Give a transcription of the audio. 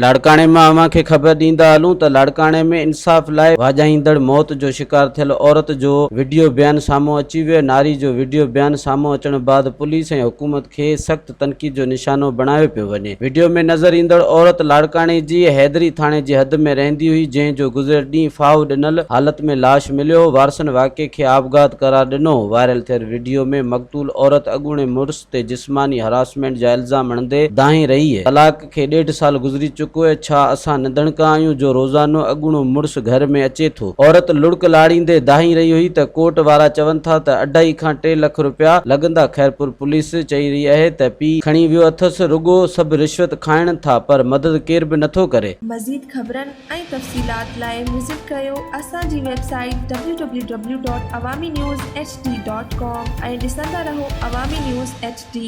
لاڙڪاڻي مان اوهان کي خبر ڏيندا هلون ته لاڙڪاڻي ۾ انصاف لاء واجهائيندڙ موت جو شڪار ٿيل عورت جو وڊيو بيان سامهون اچي ويو، ناري جو وڊيو بيان سامهون اچڻ بعد پوليس ۽ حڪومت کي سخت تنقيد جو نشانو بڻايو پيو وڃي. وڊيو ۾ نظر ايندڙ عورت لاڙڪاڻي جي حيدري ٿاڻي جي حد ۾ رهندي هئي، جنهن جو گذريل ڏينهن ڦاهو ڏنل حالت ۾ لاش مليو هو، وارثن واقعي کي آپگهات قرار ڏنو هو. وائرل ٿيل وڊيو ۾ مقتول عورت اڳوڻي مڙس تي جسماني هراسمينٽ جا الزام هڻندي دانهين رهي هي. طلاق کي ڏيڍ سال گذري چڪو اهي، ڇا اسان نڌڻڪا آهيون جو روزانو اڳوڻو مڙس گهر ۾ اچي ٿو. عورت لڙڪ لاڙيندي دانهين رهي هئي ته ڪورٽ وارا چون ٿا ته اڍائي کان ٽي لک رپيا لڳندا خيرپور پوليس چئي رهي اهي ته پيء کڻي ويو اٿس رڳو سڀ رشوت کائڻ ٿا پر مدد ڪير به نٿو ڪري. مزيد خبرن ۽ تفصيلات لاء وزٽ ڪريو اسان جي website W W W dot Awami news H D dot com ۽ ڏسندا رهو عوامي نيوز ايڇ ڊي.